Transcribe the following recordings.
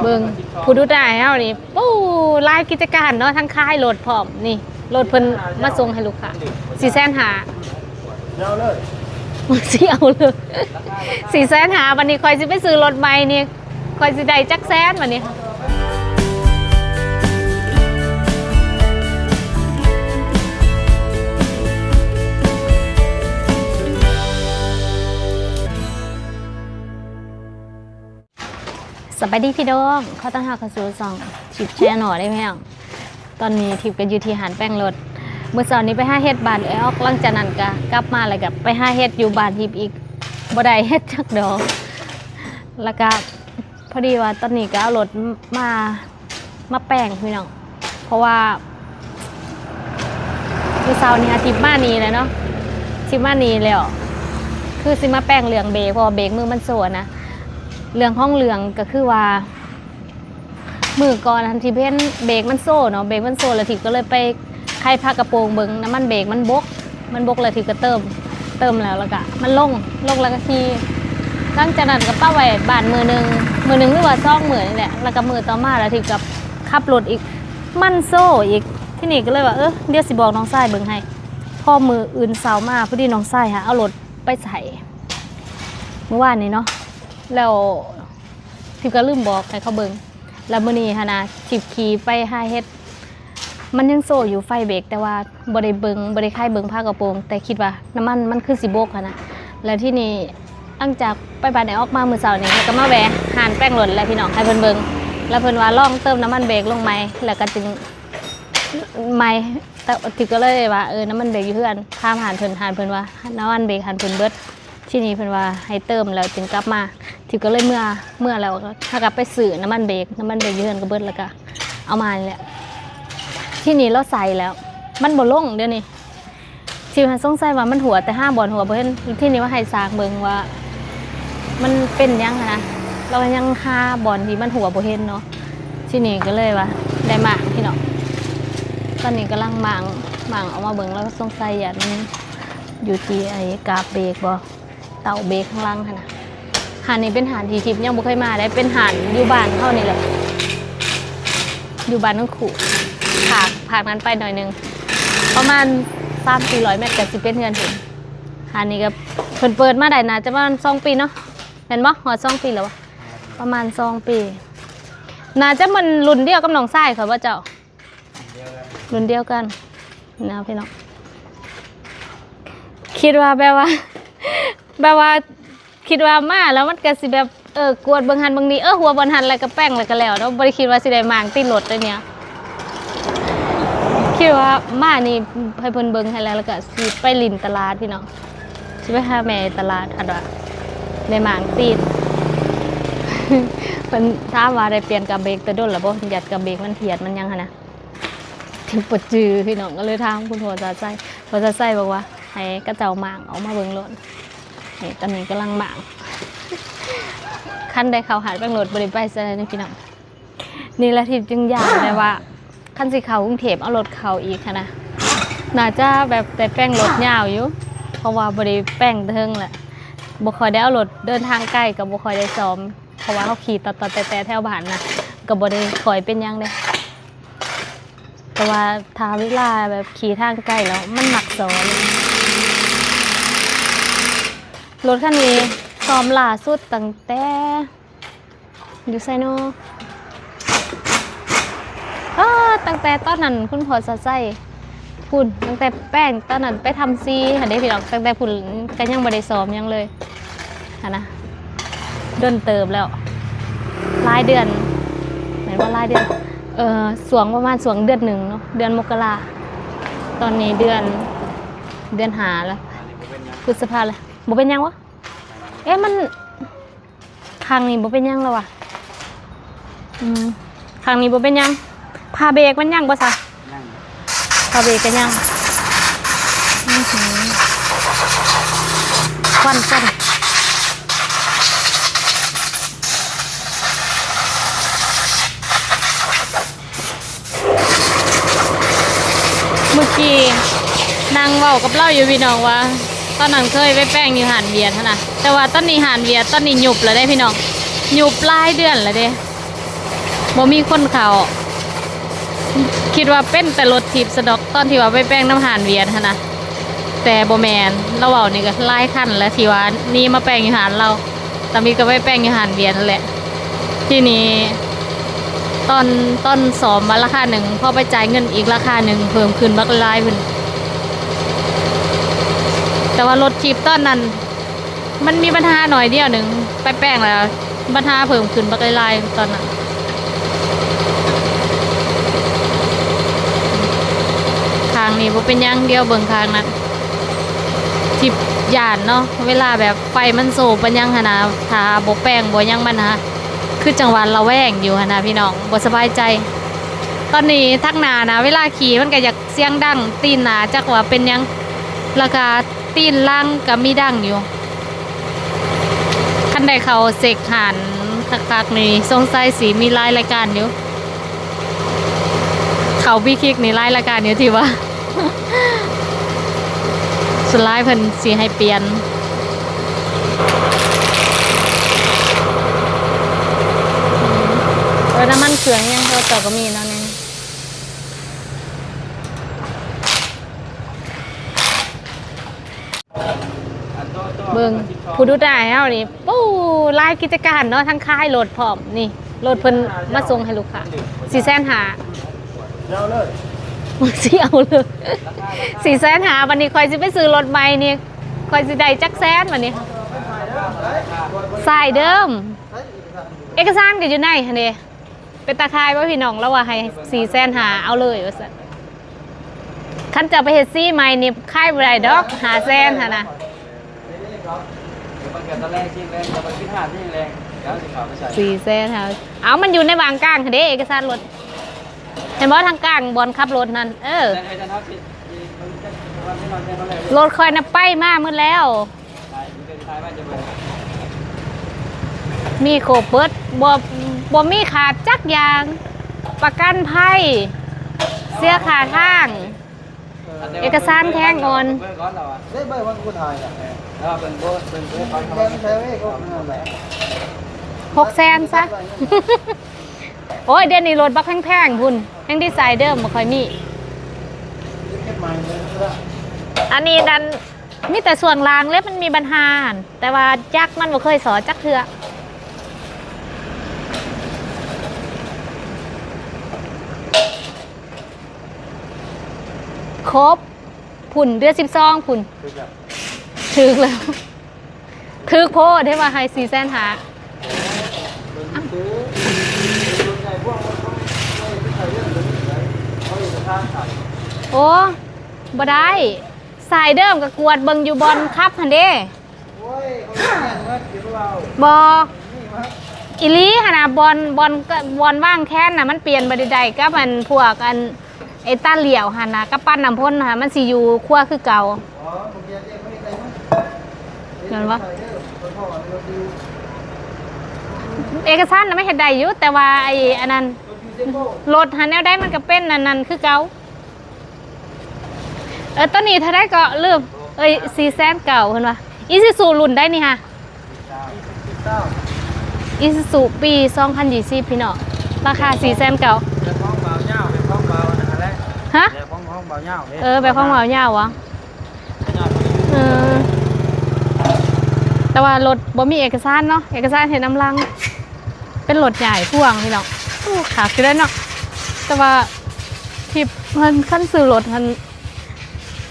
ເບິ່ງ ຜູ້ດູດາຍເຮົານີ້ ປູ້ ຫຼາຍກິດຈະການເນາະ ທັງຂາຍລົດພ້ອມ. ນີ້ ລົດເພິ່ນມາສົ່ງໃຫ້ລູກຄ້າ ສີ່ແສນຫ້າ ຊິເອົາເລີຍ ສີ່ແສນຫ້າ. ບັດນີ້ຂ້ອຍຊິໄປຊື້ລົດໃໝ່ນີ້ ຂ້ອຍຊິໄດ້ຈັກແສນບັດນີ້? ສະບາຍດີພີ່ນ້ອງ ຂໍຕ້ອນຮັບເຂົ້າສູ່ຊ່ອງທິບແຊນແນວເດີພີ່ນ້ອງ. ຕອນນີ້ທິບກໍຢູ່ທີ່ຮ້ານແປງລົດ. ມື້ເຊົ້ານີ້ໄປຫາເຮັດບ້ານເອື້ອຍອອກ ຫຼັງຈາກນັ້ນກໍກັບມາ ແລ້ວກໍໄປຫາເຮັດຢູ່ບ້ານທິບອີກ ບໍ່ໄດ້ເຮັດຈັກດອກ. ແລ້ວກໍພໍດີວ່າຕອນນີ້ກໍເອົາລົດມາ ມາແປງພີ່ນ້ອງ ເພາະວ່າມື້ເຊົ້ານີ້ຫາທິບມານີ້ແຫຼະເນາະ ທິບມານີ້ແລ້ວ ຄືຊິມາແປງເລື່ອງເບກ ເພາະວ່າເບກມືມັນໂຊນະ. ເລື່ອງຂອງເລື່ອງກໍຄືວ່າ ມື້ກ່ອນຫັ້ນທິບເຫັນເບກມັນໂຊເນາະ ເບກມັນໂຊ ແລ້ວທິບກໍເລີຍໄປໄຂຝາກະໂປງເບິ່ງ ນ້ຳມັນເບກມັນບົກ ມັນບົກ ແລ້ວທິບກໍເຕີມ ເຕີມແລ້ວ ແລ້ວກະມັນລົງ ລົງແລ້ວກະຂີ່. ຫຼັງຈາກນັ້ນກະປະໄວ້ບ້ານມື້ໜຶ່ງ ມື້ໜຶ່ງຫຼືວ່າສອງມື້ນີ້ແຫຼະ ແລ້ວກະມື້ຕໍ່ມາແລ້ວທິບກະຂັບລົດອີກ ມັນໂຊອີກ. ທີນີ້ກະເລີຍວ່າ ເອີ ດຽວຊິບອກນ້ອງຊາຍເບິ່ງໃຫ້. ພໍມື້ອື່ນເຊົ້າມາ ພໍດີນ້ອງຊາຍຫາເອົາລົດໄປໃສ່ມື້ວານນີ້ເນາະ ແລ້ວທິບກະລືມບອກໃຫ້ເຂົາເບິ່ງ. ແລ້ວມື້ນີ້ຫັ້ນນະ ທິບຂີ່ໄປຫາເຮັດ ມັນຍັງໂຊຢູ່ໄຟເບກ ແຕ່ວ່າບໍ່ໄດ້ເບິ່ງ ບໍ່ໄດ້ໄຂເບິ່ງຝາກະໂປງ ແຕ່ຄິດວ່ານ້ຳມັນມັນຄືຊິບົກຫັ້ນນະ. ແລ້ວທີນີ້ຫຼັງຈາກໄປບ້ານໄອ້ອອກມາມື້ເຊົ້ານີ້ ແລ້ວກໍມາແວ່ຮ້ານແປງລົດແຫຼະພີ່ນ້ອງ ໃຫ້ເພິ່ນເບິ່ງ ແລ້ວເພິ່ນວ່າລອງເຕີມນ້ຳມັນເບກລົງໃໝ່ ແລ້ວກໍຈຶ່ງໃໝ່. ແຕ່ທິບກໍເລີຍວ່າ ເອີ ນ້ຳມັນເບກຢູ່ເຮືອນ ຖາມຮ້ານເພິ່ນ ຮ້ານເພິ່ນວ່ານ້ຳມັນເບກຫັ້ນເພິ່ນເບິດ. ທີນີ້ເພິ່ນວ່າໃຫ້ເຕີມແລ້ວຈຶ່ງກັບມາ ທິບກໍເລີຍເມືອ ເມືອແລ້ວຫາກັບໄປຊື້ນ້ຳມັນເບກ ນ້ຳມັນເບກຢູ່ເຮືອນກໍເບິດ ແລ້ວກໍເອົາມານີ້ແຫຼະ. ທີນີ້ລາວໃສ່ແລ້ວ ມັນບໍ່ລົງດຽວນີ້ ທິບຫັ້ນສົງໄສວ່າມັນຮົ່ວ ແຕ່ຫາບ່ອນຮົ່ວບໍ່ເຫັນ. ທີນີ້ວ່າໃຫ້ຊ່າງເບິ່ງວ່າມັນເປັນຫຍັງຫັ້ນນະ ລາວຍັງຫາບ່ອນທີ່ມັນຮົ່ວບໍ່ເຫັນເນາະ. ທີນີ້ກໍເລີຍວ່າໄດ້ມ້າງພີ່ນ້ອງ ຕອນນີ້ກຳລັງມ້າງ ມ້າງອອກມາເບິ່ງ ລາວສົງໄສຢ້ານມັນຢູ່ທີ່ໄອ້ກາບເບກບໍ່ ເຕົ້າເບກຂ້າງຫຼັງຫັ້ນນະ. ຮ້ານນີ້ເປັນຮ້ານທີ່ທິບຍັງບໍ່ເຄີຍມາເດ້ ເປັນຮ້ານຢູ່ບ້ານເຮົານີ້ແຫຼະ ຢູ່ບ້ານໜອງຄູ້ ພາກ ພາກນັ້ນໄປໜ້ອຍໜຶ່ງ ປະມານສາມສີ່ຮ້ອຍແມັດກໍຊິເປັນເຮືອນເພິ່ນ. ຮ້ານນີ້ກໍເພິ່ນເປີດມາໄດ້ໜ້າຈະປະມານສອງປີເນາະ ແມ່ນບໍ່? ຮອດສອງປີແລ້ວບໍ່? ປະມານສອງປີ. ໜ້າຈະແມ່ນລຸ້ນດຽວກັບນ້ອງຊາຍຂ້ອຍບໍ່ເຈົ້າ? ລຸ້ນດຽວກັນນະພີ່ນ້ອງ. ຄິດວ່າແບບວ່າ ແບບວ່າຄິດວ່າມາແລ້ວມັນກະຊິແບບ ເອີ ກວດເບິ່ງຫັ້ນເບິ່ງນີ້ ເອີ ຮົ່ວບ່ອນຫັ້ນ ແລ້ວກະແປງ ແລ້ວກະແລ້ວເນາະ ບໍ່ໄດ້ຄິດວ່າຊິໄດ້ມ້າງຕິດລົດເດ້ນີ້. ຄິດວ່າມານີ້ໃຫ້ເພິ່ນເບິ່ງໃຫ້ແລ້ວ ແລ້ວກະຊິໄປຫຼິ້ນຕະຫຼາດພີ່ນ້ອງ ຊິໄປຫາແມ່ຕະຫຼາດ ຄັນວ່າໄດ້ມ້າງຕິດ. ເພິ່ນຖາມວ່າໄດ້ປ່ຽນກາບເບກແຕ່ດົນແລ້ວບໍ່? ຢ້ານກາບເບກມັນພຽດມັນຫຍັງຫັ້ນນະ. ຖືກບໍ່ຈື່ພີ່ນ້ອງ ກໍເລີຍຖາມຄຸນພໍ່ສາໄຊ ພໍ່ສາໄຊບອກວ່າໃຫ້ເຂົາເຈົ້າມ້າງອອກມາເບິ່ງໂລດ. ນີ້ຕອນນີ້ກຳລັງມ້າງ ຄັນໄດ້ເຂົ້າຮ້ານແປງລົດບໍ່ໄດ້ໄປໃສເດ້ພີ່ນ້ອງ. ນີ້ລະທິບຈຶ່ງຢ້ານແບບວ່າ ຄັນຊິເຂົ້າກຸງເທບເອົາລົດເຂົ້າອີກຫັ້ນນະ ໜ້າຈະແບບໄດ້ແປງລົດຍາວຢູ່ ເພາະວ່າບໍ່ໄດ້ແປງແຕ່ເທິງແຫຼະ ບໍ່ຄ່ອຍໄດ້ເອົາລົດເດີນທາງໄກ ກໍບໍ່ຄ່ອຍໄດ້ຊ້ອມ ເພາະວ່າເຮົາຂີ່ຕອດໆແຕະໆແຖວບ້ານນະ ກໍບໍ່ໄດ້ຄ່ອຍເປັນຫຍັງເດ້. ແຕ່ວ່າຖ້າເວລາແບບຂີ່ທາງໄກແລ້ວມັນມັກຊ້ອນ. ລົດຄັນນີ້ຊ້ອມລ່າສຸດຕັ້ງແຕ່ ຢູ່ໃສນໍ? ເອີ ຕັ້ງແຕ່ຕອນນັ້ນຄຸນພໍ່ສາໄຊ ພຸ້ນ ຕັ້ງແຕ່ແປງຕອນນັ້ນໄປທຳສີຫັ້ນເດ້ພີ່ນ້ອງ ຕັ້ງແຕ່ພຸ້ນກໍຍັງບໍ່ໄດ້ຊ້ອມຫຍັງເລີຍຫັ້ນນະ ດົນເຕີບແລ້ວ ຫຼາຍເດືອນ ແມ່ນບໍ່ ຫຼາຍເດືອນ ເອີ ຊ່ວງປະມານຊ່ວງເດືອນໜຶ່ງເນາະ ເດືອນມົກກະລາ ຕອນນີ້ເດືອນ ເດືອນຫ້າແລ້ວ ພຶດສະພາແລ້ວ ບໍ່ເປັນຫຍັງວະ ເອະ ມັນ ຂ້າງນີ້ບໍ່ເປັນຫຍັງແລ້ວວະ ອືມ ຂ້າງນີ້ບໍ່ເປັນຫຍັງ ຜ້າເບກມັນຍັງບໍ່ຊະ? ຍັງ ຜ້າເບກກໍຍັງ ອືຫື ຄວັນ ຄວັນ. ເມື່ອກີ້ນັ່ງເວົ້າກັບລາວຢູ່ພີ່ນ້ອງວ່າ ຕອນນັ້ນເຄີຍໄປແປງຢູ່ຮ້ານຫວຽດຫັ້ນນະ ແຕ່ວ່າຕອນນີ້ຮ້ານຫວຽດຕອນນີ້ຍຸບແລ້ວເດ້ພີ່ນ້ອງ ຍຸບຫຼາຍເດືອນແລ້ວເດ້. ບໍ່ມີຄົນເຂົ້າ. ຄິດວ່າເປັນແຕ່ລົດຖີບຊະດອກ ຕອນທີ່ວ່າໄປແປງນຳຮ້ານວຽດຫັ້ນນະ ແຕ່ບໍ່ແມ່ນ. ລາວເວົ້ານີ້ກໍຫຼາຍຄັນແລ້ວ ທີ່ວ່າໜີມາແປງຢູ່ຮ້ານລາວ. ຕາມີກໍໄປແປງຢູ່ຮ້ານວຽດນັ້ນແຫຼະ. ທີນີ້ຕອນ ຕອນຊ້ອມວ່າລາຄາໜຶ່ງ ພໍໄປຈ່າຍເງິນອີກລາຄາໜຶ່ງ ເພີ່ມຂຶ້ນບັກຫຼາຍພຸ້ນ. ແຕ່ວ່າລົດຖີບຕອນນັ້ນ ມັນມີບັນຫາໜ້ອຍດຽວໜຶ່ງ ໄປແປງແລ້ວບັນຫາເພີ່ມຂຶ້ນບັກຫຼາຍໆຕອນນັ້ນ. ຂ້າງນີ້ບໍ່ເປັນຫຍັງ ດຽວເບິ່ງຂ້າງນັ້ນ. ທີ່ຢ້ານເນາະ ເວລາແບບໄຟມັນໂຊບປານຫຍັງຫັ້ນນະ ຖ້າບໍ່ແປງບໍ່ຫຍັງມັນນະ ຄືຈັ່ງວ່າລະແວງຢູ່ຫັ້ນນະພີ່ນ້ອງ ບໍ່ສະບາຍໃຈ. ຕອນນີ້ທາງໜ້ານະ ເວລາຂີ່ມັນກໍຢາກສຽງດັງ ຕີນໜ້າຈັກວ່າເປັນຫຍັງ ແລ້ວກໍ ຕີນຫຼັງກໍມີດັງຢູ່. ຄັນໄດ້ເຂົ້າເຊັກຮ້ານຄັກໆນີ້ ສົງໄສຊິມີຫຼາຍລາຍການຢູ່. ເຂົ້າບີຄິກນີ້ຫຼາຍລາຍການຢູ່ທີ່ວ່າ ສ່ວນຫຼາຍເພິ່ນຊິໃຫ້ປ່ຽນ. ເອີ ນ້ຳມັນເຄື່ອງຫຍັງເຂົາເຈົ້າກໍມີເນາະນີ້. ເບິ່ງ ຜູ້ດູດາຍເຮົານີ້ ປູ້ ຫຼາຍກິດຈະການເນາະ ທັງຂາຍລົດພ້ອມ. ນີ້ລົດເພິ່ນມາສົ່ງໃຫ້ລູກຄ້າ ສີ່ແສນຫ້າ ຊິເອົາເລີຍ ສີ່ແສນຫ້າ. ບັດນີ້ຂ້ອຍຊິໄປຊື້ລົດໃໝ່ນີ້ ຂ້ອຍຊິໄດ້ຈັກແສນບັດນີ້? ສາຍເດີມ ເອກະສານກໍຢູ່ໃນຫັ້ນເດ. ເປັນຕາຂາຍບໍ່ພີ່ນ້ອງ? ລາວວ່າໃຫ້ສີ່ແສນຫ້າ ເອົາເລີຍວ່າຊັ້ນ. ຄັນຈະໄປເຮັດສີໃໝ່ນີ້ຂາຍບໍ່ໄດ້ດອກ ຫ້າແສນຫັ້ນນະ. ສີ່ແສນຫ້າ ເອົາ ມັນຢູ່ໃນວາງກາງຫັ້ນເດ້ ເອກະສານລົດ ເຫັນບໍ່? ທາງກາງບ່ອນຂັບລົດນັ້ນ ເອີ ລົດຂ້ອຍນະໄປມາໝົດແລ້ວ. ມີຄົບເບິດ ບໍ່ ບໍ່ມີຂາດຈັກຢ່າງ ປະກັນໄພ ເສຍຄ່າທາງ ເອກະສານແຂງອ່ອນ ຫົກແສນຊະ. ໂອ້ຍ ດຽວນີ້ລົດບັກແພງໆພຸ້ນ ແຮງດີໄຊເດີມບໍ່ຄ່ອຍມີ. ອັນນີ້ນັ້ນ ມີແຕ່ຊ່ວງລ່າງເລີຍມັນມີບັນຫາຫັ້ນ ແຕ່ວ່າຈັກມັນບໍ່ເຄີຍສໍ້ຈັກເທື່ອ. ຄົບ ພຸ້ນ ເດືອນສິບສອງພຸ້ນ ຖືກແລ້ວ ຖືກແລ້ວ ຖືກໂພດ ເຫັນວ່າໃຫ້ສີ່ແສນຫ້າ. ໂອ້ ບໍ່ໄດ້ ສາຍເດີມກໍກວດເບິ່ງຢູ່ບ່ອນຂັບຫັ້ນເດ້. ບໍ່ ອີ່ຫຼີຫັ້ນນະ ບ່ອນ ບ່ອນ ບ່ອນວາງແຄນນະ ມັນປ່ຽນບໍ່ໄດ້ ກັບອັນພວກອັນ ໄອ້ຕາລ້ຽວຫັ້ນນະ ກັບປ້າມນ້ຳພົນຫັ້ນ ມັນຊິຢູ່ຄົວຄືເກົ່າ ແມ່ນບໍ່? ເອກະສານນະມັນເຮັດໄດ້ຢູ່ ແຕ່ວ່າໄອ້ອັນນັ້ນ ລົດຫັ້ນແນວໃດມັນກໍເປັນອັນນັ້ນຄືເກົ່າ. ເອີ ໂຕນີ້ເທົ່າໃດເກາະ? ລືມ ເອີຍ ສີ່ແສນເກົ້າ ເພິ່ນວ່າ. ອີຊູຊູລຸ້ນໃດນີ້ຫະ? ອີຊູຊູປີສອງພັນຊາວ ພີ່ນ້ອງ ລາຄາສີ່ແສນເກົ້າ. ແບບຂອງບ່າວຍາວ ແບບຂອງບ່າວນັ້ນແຫຼະ. ຮະ? ແບບຂອງ ຂອງບ່າວຍາວເດ້. ເອີ ແບບຂອງບ່າວຍາວຫວາ? ເອີ ແຕ່ວ່າລົດບໍ່ມີເອກະສານເນາະ ເອກະສານເຮັດນຳຫຼັງ. ເປັນລົດໃຫຍ່ພ່ວງພີ່ນ້ອງ. ໂອ້ ຄັກຢູ່ເດ້ເນາະ ແຕ່ວ່າທີ່ເພິ່ນ ຄັນຊື້ລົດຫັ້ນ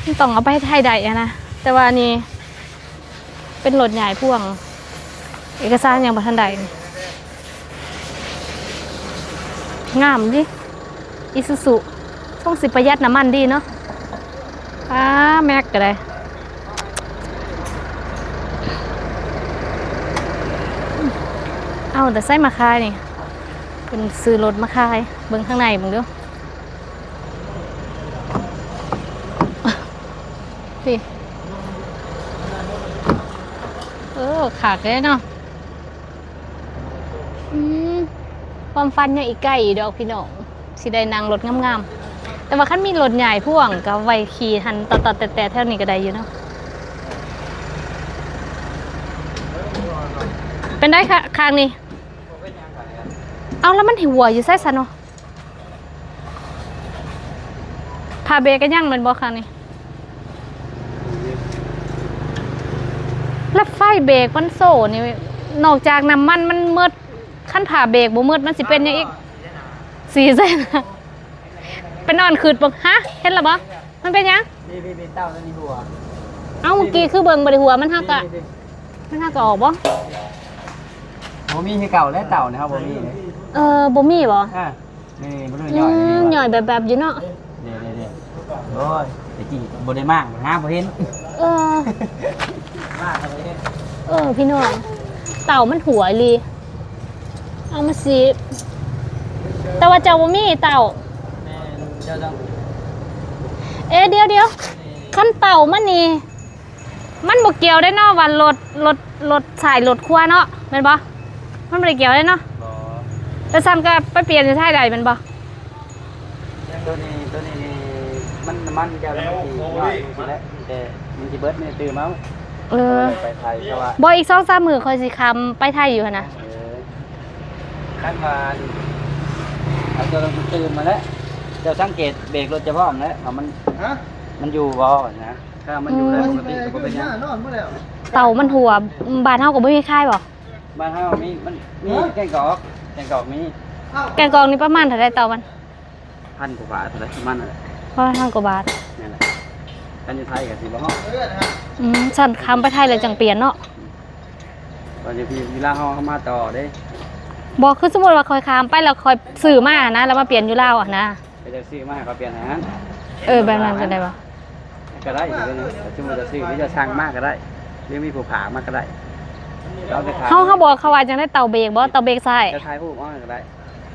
ມັນຕ້ອງເອົາໄປໄທໄດ້ຫັ້ນນະ. ແຕ່ວ່າອັນນີ້ເປັນລົດໃຫຍ່ພ່ວງ ເອກະສານຍັງບໍ່ທັນໄດ້. ງາມເດ ອີຊູຊູ ຊົງຊິປະຢັດນ້ຳມັນດີເນາະ. ອາ ແມັກກໍໄດ້. ເອົາແຕ່ໃສມາຂາຍນີ້? ເພິ່ນຊື້ລົດມາຂາຍ. ເບິ່ງທາງໃນເບິ່ງດູ. ນີ້ ເອີ ຄັກເດ້ເນາະ. ອືມ ຄວາມຝັນຍັງອີກໄກຢູ່ດອກພີ່ນ້ອງ ຊິໄດ້ນັ່ງລົດງາມໆ. ແຕ່ວ່າຄັນມີລົດໃຫຍ່ພ່ວງກໍໄວ້ຂີ່ຫັ້ນຕອດໆແຕະໆແຖວນີ້ກໍໄດ້ຢູ່ເນາະ. ເປັນໃດຄະ ຂ້າງນີ້? ເອົາ ແລ້ວມັນຫົວຢູ່ໃສຊັ້ນເນາະ? ຜ້າເບຣກກໍຍັງແມ່ນບໍ່ຄະນີ້? ແລ້ວໄຟເບຣກມັນໂຊນີ້ ນອກຈາກນ້ຳມັນມັນໝົດ ຄັນຜ້າເບຣກບໍ່ໝົດ ມັນຊິເປັນຫຍັງອີກ? ສີໃສ່ໜ້າ ໄປນອນຄຶດເບິ່ງ. ຮະ? ເຫັນແລ້ວບໍ່? ມັນເປັນຫຍັງ? ນີ້ໆໆ ເຕົ້ານີ້ຫົວ. ເອົ້າ ເມື່ອກີ້ຄືເບິ່ງບໍ່ໄດ້ຫົວ ມັນຫາກະ ນີ້ໆໆ ມັນຫາກະອອກບໍ່? ບໍ່ມີຄືເກົ່າແລ້ວ ເຕົ້ານີ້ເຮົາບໍ່ມີເລີຍ. ເອີ ບໍ່ມີບໍ່? ອ່າ ນີ້ໆ ບໍ່ໄດ້ ອືມ ຍ່ອຍນີ້ ຍ່ອຍແບບໆຢູ່ເນາະ. ເດ້ໆໆ ໂອ້ຍ ແຕ່ກີ້ບໍ່ໄດ້ມ້າງ ຫາບໍ່ເຫັນ. ເອີ ມ້າງກໍບໍ່ເຫັນ. ເອີ ພີ່ນ້ອງ ເຕົ້າມັນຫົວອີ່ຫຼີ. ເອົາມາສີບ ແຕ່ວ່າເຈົ້າບໍ່ມີເຕົ້າ. ແມ່ນ ເຈົ້າຕ້ອງ ເອ ດຽວໆ ຄັນເຕົ້າມັນນີ້ ມັນບໍ່ກ່ຽວເດ້ເນາະ ວ່າລົດ ລົດ ລົດຊ້າຍລົດຂວາເນາະ ແມ່ນບໍ່? ມັນບໍ່ໄດ້ກ່ຽວເດ້ເນາະ. ບໍ່ ແຕ່ຊັ້ນກໍໄປປ່ຽນຢູ່ໄທໄດ້ແມ່ນບໍ່? ຕົວນີ້ ຕົວນີ້ນີ້ ມັນ ນ້ຳມັນເຈົ້າມັນຊິນ້ອຍຈັ່ງຊີ້ແຫຼະ ແຕ່ມັນຊິເບິດ ມັນຕື່ມເອົາ. ເອີ ໄປໄທ ເພາະວ່າ ບໍ່ ອີກສອງສາມມື້ຂ້ອຍຊິຂ້າມໄປໄທຢູ່ຫັ້ນນະ. ເອີ ຄັນວ່າ ເອົາຕົວນັ້ນຕື່ມມາແລ້ວ ເຈົ້າສັງເກດເບຣກລົດເຈົ້າພ້ອມແລ້ວ ວ່າມັນ ຮະ? ມັນຢູ່ບໍ່ນະ. ຖ້າມັນຢູ່ໄດ້ ອືມ ປົກກະຕິກໍບໍ່ເປັນຫຍັງ. ເຕົ້າມັນຫົວ ບ້ານເຮົາກໍບໍ່ມີຂາຍບໍ່? ບ້ານເຮົາມີ ມັນມີ ຮະ? ແກງກອກ ແກງກອກມີ. ແກງກອກນີ້ປະມານເທົ່າໃດເຕົ້າມັນ? ພັນກວ່າບາດເທົ່າໃດ ປະມານນັ້ນແຫຼະ. ປະມານພັນກວ່າບາດ. ນັ້ນແຫຼະ ຄັນຢູ່ໄທກໍຊິບໍ່ຮອດ. ອືມ ຊັ້ນຂ້າມໄປໄທແລ້ວຈັ່ງປ່ຽນເນາະ. ອືມ ຕອນຢູ່ພີ້ ຢູ່ລາວເຮົາ ເຮົາມາຕໍ່ເດ້. ບໍ່ ຄືສົມມຸດວ່າຂ້ອຍຂ້າມໄປແລ້ວຂ້ອຍຊື້ມານະ ແລ້ວມາປ່ຽນຢູ່ລາວຫັ້ນນະ. ເຈົ້າຊື້ມາໃຫ້ຂ້ອຍປ່ຽນໃຫ້ຫັ້ນ. ເອີ ແບບນັ້ນກໍໄດ້ບໍ່? ກໍໄດ້ ຄືກັນນະ ສົມມຸດວ່າເຈົ້າຊື້ ຫຼືເຈົ້າສັ່ງມາກໍໄດ້ ຫຼືມີຜູ້ຝາກມາກໍໄດ້. ເຮົາ ເຮົາບອກເຂົາວ່າຈັ່ງໃດ? ເຕົ້າເບຣກບໍ່? ເຕົ້າເບຣກຊ້າຍ. ເຈົ້າຖ່າຍຮູບເອົາກໍໄດ້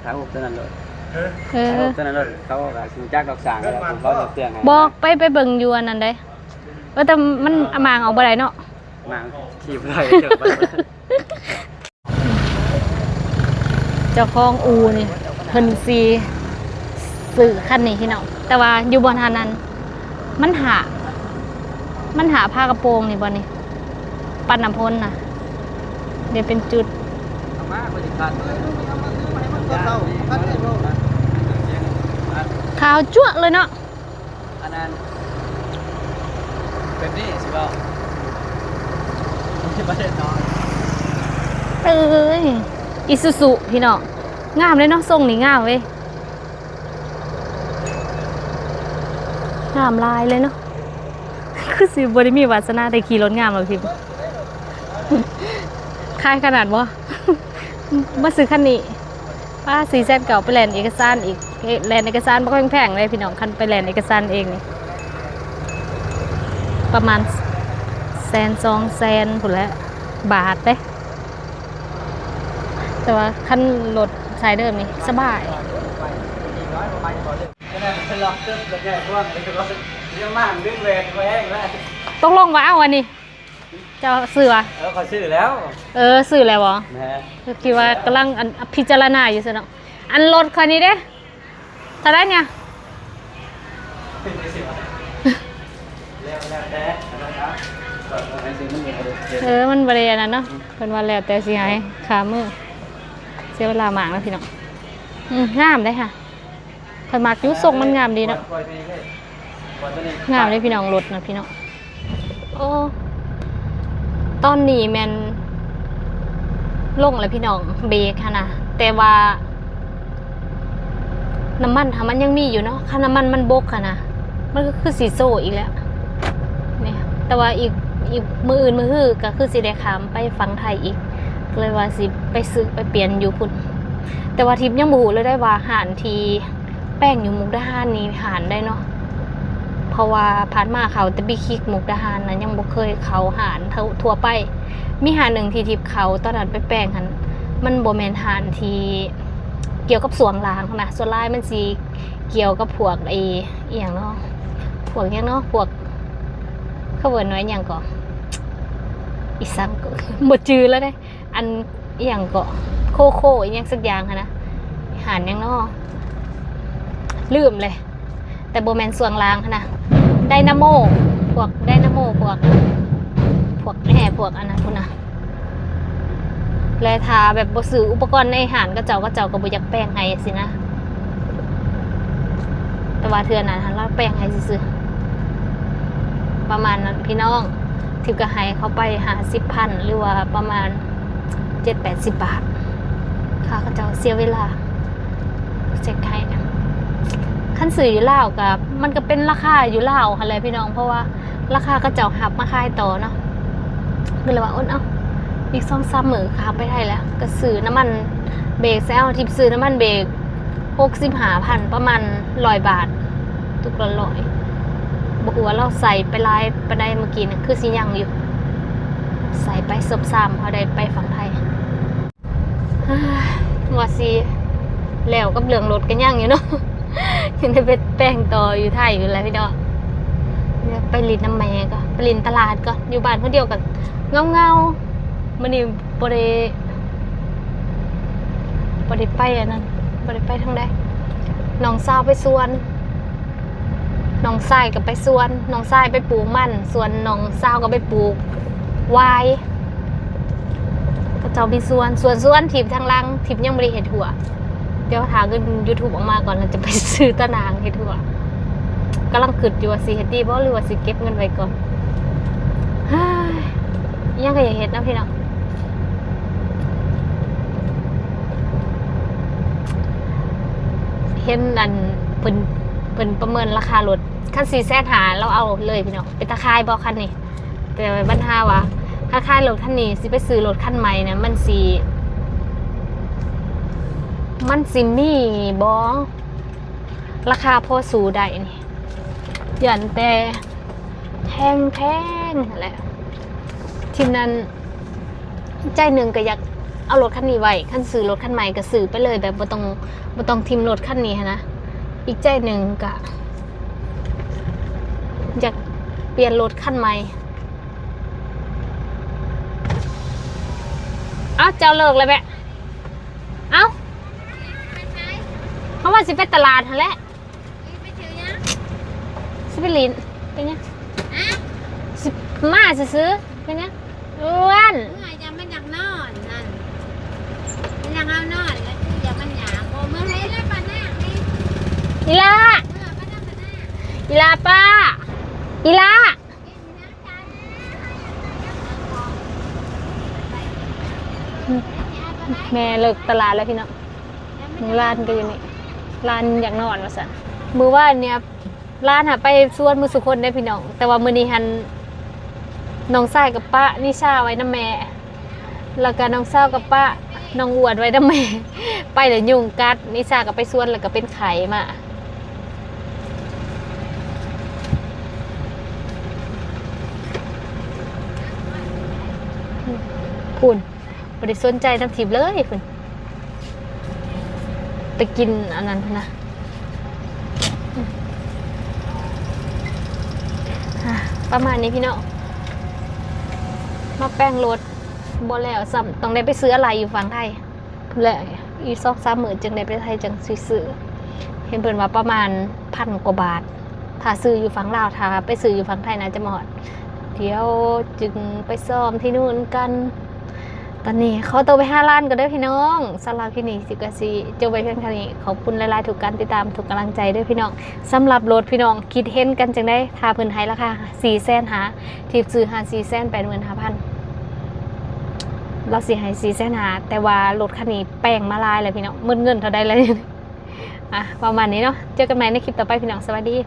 ຖ່າຍຮູບຕົວນັ້ນໂລດ. ເອີ ຖ່າຍຮູບຕົວນັ້ນໂລດ ເຂົາກໍຮູ້ຈັກດອກຊ່າງ ແລ້ວເຂົາຈະເຄື່ອງໃຫ້. ບໍ່ ໄປ ໄປເບິ່ງຢູ່ອັນນັ້ນເດ້. ເອີ ແຕ່ມັນ ອ່າ ມ້າງອອກບໍ່ໄດ້ເນາະ. ມ້າງຂີ່ບໍ່ໄດ້. ເຈົ້າຂອງອູ່ນີ້ ເພິ່ນຊິຊື້ຄັນນີ້ພີ່ນ້ອງ ແຕ່ວ່າຢູ່ບ່ອນຫັ້ນນັ້ນ ມັນຫາ ມັນຫາຝາກະໂປງນີ້ບໍ່ນີ້ ປັດນ້ຳຝົນນະ. ດຽວເປັນຈຸດ ຂາວຈັ້ວະເລີຍເນາະ. ອັນນັ້ນ ແບບນີ້ຊິເວົ້າ ປະເທດນ້ອຍ. ເອີຍ ອີຊູຊູ ພີ່ນ້ອງ ງາມເດ້ເນາະ ຊົງນີ້ງາມເວີຍ ງາມຫຼາຍເລີຍເນາະ. ຄືຊິບໍ່ໄດ້ມີວາສະໜາໄດ້ຂີ່ລົດງາມແບບນີ້ ຂາຍຂະໜາດບໍ່? ມາຊື້ຄັນນີ້. ປ້າ ສີ່ແສນເກົ້າ ໄປແລ່ນເອກະສານອີກ ເອີ ແລ່ນເອກະສານບໍ່ແພງໆເດ້ພີ່ນ້ອງ ຄັນໄປແລ່ນເອກະສານເອງນີ້ ປະມານແສນສອງແສນພຸ້ນແຫຼະ ບາດເດ້. ແຕ່ວ່າຄັນລົດສາຍເດີມນີ້ສະບາຍ. ຕົກລົງວ່າເອົາອັນນີ້ ເຈົ້າຊື້ຫວາ? ເອີ ຂ້ອຍຊື້ແລ້ວ. ເອີ ຊື້ແລ້ວບໍ? ແມ່ນ. ກໍຄິດວ່າກຳລັງ ອັນ ພິຈາລະນາຢູ່ຊັ້ນເນາະ. ອັນລົດຂ້ອຍນີ້ເດ້ ເທົ່າໃດນີ້? ແລ້ວແຕ່ ເອີ ມັນບໍ່ໄດ້ອັນນັ້ນເນາະ. ເພິ່ນວ່າແລ້ວແຕ່ຊິໃຫ້ ຄ່າມື້ ເສຍເວລາມາກນະພີ່ນ້ອງ. ອືມ ງາມເດ້ຫະ. ຂ້ອຍມັກຢູ່ ຊົງມັນງາມດີເນາະ. ງາມເດ້ພີ່ນ້ອງ ລົດນະພີ່ນ້ອງ. ໂອ້ ຕອນນີ້ແມ່ນລົງແລ້ວພີ່ນ້ອງ ເບຣກຫັ້ນນະ ແຕ່ວ່ານ້ຳມັນຫັ້ນມັນຍັງມີຢູ່ເນາະ. ຄັນນ້ຳມັນມັນບົກຫັ້ນນະ ມັນກໍຄືຊິໂຊອີກແລ້ວນີ້. ແຕ່ວ່າອີກ ອີກມື້ອື່ນມື້ຮືກໍຄືຊິໄດ້ຂ້າມໄປຝັ່ງໄທອີກ ກໍເລີຍວ່າຊິໄປຊື້ໄປປ່ຽນຢູ່ພຸ້ນ. ແຕ່ວ່າທິບຍັງບໍ່ຮູ້ເລີຍໄດ໋ວ່າຮ້ານທີ່ ແປ້ງຢູ່ມຸກດາຫານນີ້ຫານໄດ້ເນາະ ເພາະວ່າຜ່ານມາເຂົ້າແຕ່ບິກຄິກ ມຸກດາຫານນະ ຍັງບໍ່ເຄີຍເຂົ້າຮ້ານທົ່ວ ທົ່ວໄປ. ມີຮ້ານໜຶ່ງທີ່ທິບເຂົ້າຕອນນັ້ນໄປແປ້ງຫັ້ນ ມັນບໍ່ແມ່ນຮ້ານທີ່ກ່ຽວກັບຊ່ວງລ່າງນະ ສ່ວນຫຼາຍມັນຊິກ່ຽວກັບພວກໄອ້ ອີ່ຫຍັງເນາະ ພວກຫຍັງເນາະ ພວກ ເຂົາເອີ້ນວ່າອີ່ຫຍັງເກາະ ອີ່ຫຍັງເກາະ ບໍ່ຈື່ແລ້ວເດ້. ອັນອີ່ຫຍັງເກາະ ໂຄໂຄ່ອີ່ຫຍັງສັກຢ່າງຫັ້ນນະ ຮ້ານຫຍັງນໍ ລືມເລີຍ ແຕ່ບໍ່ແມ່ນຊ່ວງລ່າງຫັ້ນນະ ໄດນາໂມ ພວກໄດນາໂມ ພວກ ພວກແອ ພວກອັນນັ້ນພຸ້ນນະ. ແລະ ຖ້າແບບບໍ່ຊື້ອຸປະກອນໃນຮ້ານເຂົາເຈົ້າ ເຂົາເຈົ້າກໍບໍ່ຢາກແປງໃຫ້ຊີ້ນະ. ແຕ່ວ່າເທື່ອນັ້ນຫັ້ນລາວແປງໃຫ້ຊື່ໆ ປະມານນັ້ນພີ່ນ້ອງ. ທິບກໍໃຫ້ເຂົາໄປຫ້າສິບພັນ ຫຼືວ່າປະມານເຈັດແປດສິບບາດ ຄ່າເຂົາເຈົ້າເສຍເວລາເຊັກໃຫ້. ຄັນຊື້ຢູ່ລາວກໍ ມັນກໍເປັນລາຄາຢູ່ລາວຫັ້ນແຫຼະພີ່ນ້ອງ ເພາະວ່າລາຄາເຂົາເຈົ້າຮັບມາຂາຍຕໍ່ເນາະ. ກໍເລີຍວ່າ ໂອ້ ເອົາ ອີກສອງສາມມື້ຂ້າໄປໄທແລ້ວ ກໍຊື້ນ້ຳມັນເບຣກໃສ່ເອົາ. ທິບຊື້ນ້ຳມັນເບຣກຫົກສິບຫ້າພັນ ປະມານຮ້ອຍບາດ ຕຸກລະຮ້ອຍ. ບໍ່ຮູ້ວ່າລາວໃສ່ໄປຫຼາຍປານໃດ ມື້ກີ້ນະ ຄືຊິຍັງຢູ່ ໃສ່ໄປສົບຊາມ ເຮົາໄດ້ໄປຝັ່ງໄທ. ວ່າຊິແລ້ວກັບເລື່ອງລົດກໍຍັງຢູ່ເນາະ ຍັງໄດ້ໄປແປງຕໍ່ຢູ່ໄທຢູ່ແຫຼະພີ່ນ້ອງ. ໄປຫຼິ້ນນຳແມ່ກ່ອນ ໄປຫຼິ້ນຕະຫຼາດກ່ອນ ຢູ່ບ້ານຄົນດຽວກໍເຫງົາໆ. ມື້ນີ້ບໍ່ໄດ້ ບໍ່ໄດ້ໄປອັນນັ້ນ ບໍ່ໄດ້ໄປທາງໃດ. ນ້ອງສາວໄປສວນ ນ້ອງຊາຍກໍໄປສວນ ນ້ອງຊາຍໄປປູກມັນ ສ່ວນນ້ອງສາວກໍໄປປູກຫວາຍ. ເຂົາເຈົ້າມີສວນ ສວນ ສວນ ທິບທາງຫຼັງ ທິບຍັງບໍ່ໄດ້ເຮັດຮົ້ວ. ດຽວຖ້າເງິນຢູທູບອອກມາກ່ອນ ແລ້ວຈະໄປຊື້ຕາໜ່າງເຮັດຮົ້ວ. ກຳລັງຄິດຢູ່ວ່າຊິເຮັດດີບໍ່ ຫຼືວ່າຊິເກັບເງິນໄວ້ກ່ອນ. ຫາ ອີ່ຫຍັງກໍຢາກເຮັດເນາະພີ່ນ້ອງ. ເຫັນອັນເພິ່ນ ເພິ່ນປະເມີນລາຄາລົດ ຄັນສີ່ແສນຫ້າ ລາວເອົາໂລດເລີຍພີ່ນ້ອງ. ເປັນຕາຂາຍບໍ່ຄັນນີ້? ແຕ່ບັນຫາວ່າ ຄັນຂາຍລົດຄັນນີ້ ຊິໄປຊື້ລົດຄັນໃໝ່ນະ ມັນຊິ ມັນຊິມີບໍ່ລາຄາພໍສູ້ໄດ້ນີ້? ຢ້ານແຕ່ແພງໆຫັ້ນແຫຼະ. ທີມນັ້ນ ໃຈໜຶ່ງກໍຢາກເອົາລົດຄັນນີ້ໄວ້ ຄັນຊື້ລົດຄັນໃໝ່ກໍຊື້ໄປເລີຍ ແບບບໍ່ຕ້ອງ ບໍ່ຕ້ອງຖິ້ມລົດຄັນນີ້ຫັ້ນນະ. ອີກໃຈໜຶ່ງກໍຢາກປ່ຽນລົດຄັນໃໝ່. ເອົ້າ ເຈົ້າເລີກແລ້ວແມະ. ເອົ້າ ເພາະວ່າຊິໄປຕະຫຼາດຫັ້ນແຫຼະ. ໄປເທີ່ຍວຫຍັງ? ຊິໄປຫຼິ້ນ. ເປັນຫຍັງ? ຮະ? ຊິມາຊື່ໆ. ເປັນຫຍັງ? ອ້ວນ. ເມື່ອຍ ຢ້ານມັນຢາກນອນຫັ້ນ ມັນຢາກເຮົານອນ ແລ້ວຄືຢາກມັນຢາກ. ບໍ່ ເມື່ອໃຫ້ລະປານາງນີ້. ອີ່ຫຼ້າ ເມື່ອປານາງ ປານາງ. ອີ່ຫຼ້າປ້າ ອີ່ຫຼ້າ. ແມ່ເລີກຕະຫຼາດແລ້ວພີ່ນ້ອງ. ຫຼານກໍຢູ່ນີ້ ຫຼານຢາກນອນວ່າຊັ້ນ. ມື້ວານນີ້ຫຼານຫາໄປສວນໝົດສູ່ຄົນເດ້ພີ່ນ້ອງ ແຕ່ວ່າມື້ນີ້ຫັ້ນ ນ້ອງຊາຍກໍປະນິຊາໄວ້ນຳແມ່ ແລ້ວກໍນ້ອງສາວກໍປະນ້ອງອ້ວນໄວ້ນຳແມ່. ໄປແລ້ວຍຸງກັດ ນິຊາກໍໄປສວນ ແລ້ວກໍເປັນໄຂ້ມາ. ພຸ້ນ ບໍ່ໄດ້ສົນໃຈນຳທິບເລີຍພຸ້ນ ໄປກິນອັນນັ້ນພຸ້ນນະ. ອ່າ ປະມານນີ້ພີ່ນ້ອງ ມາແປງລົດບໍ່ແລ້ວຊ້ຳ ຕ້ອງໄດ້ໄປຊື້ອາໄຫຼ່ຢູ່ຝັ່ງໄທ. ແລະ ອີກສອງສາມມື້ຈຶ່ງໄດ້ໄປໄທ ຈັ່ງຊິຊື້. ເຫັນເພິ່ນວ່າປະມານພັນກວ່າບາດ ຖ້າຊື້ຢູ່ຝັ່ງລາວ. ຖ້າໄປຊື້ຢູ່ຝັ່ງໄທໜ້າຈະມາຮອດ ດຽວຈຶ່ງໄປຊ້ອມທີ່ນູ້ນກັນ. ຕອນນີ້ຂໍໂຕໄປຫາຫຼານກ່ອນເດີພີ່ນ້ອງ. ສຳລັບຄລິບນີ້ຊິ ກໍຊິຈົບໄວ້ພຽງເທົ່ານີ້. ຂອບຄຸນຫຼາຍໆ ທຸກການຕິດຕາມ ທຸກກຳລັງໃຈເດີພີ່ນ້ອງ. ສຳລັບລົດພີ່ນ້ອງຄິດເຫັນກັນຈັ່ງໃດ? ຖ້າເພິ່ນໃຫ້ລາຄາສີ່ແສນຫ້າ ທິບຊື້ຫາສີ່ແສນແປດໝື່ນຫ້າພັນ ລາວຊິໃຫ້ສີ່ແສນຫ້າ ແຕ່ວ່າລົດຄັນນີ້ແປງມາຫຼາຍແລ້ວພີ່ນ້ອງ. ໝົດເງິນເທົ່າໃດແລ້ວ? ອ່ະ ປະມານນີ້ເນາະ. ເຈີກັນໃໝ່ໃນຄລິບຕໍ່ໄປພີ່ນ້ອງ. ສະບາຍດີ.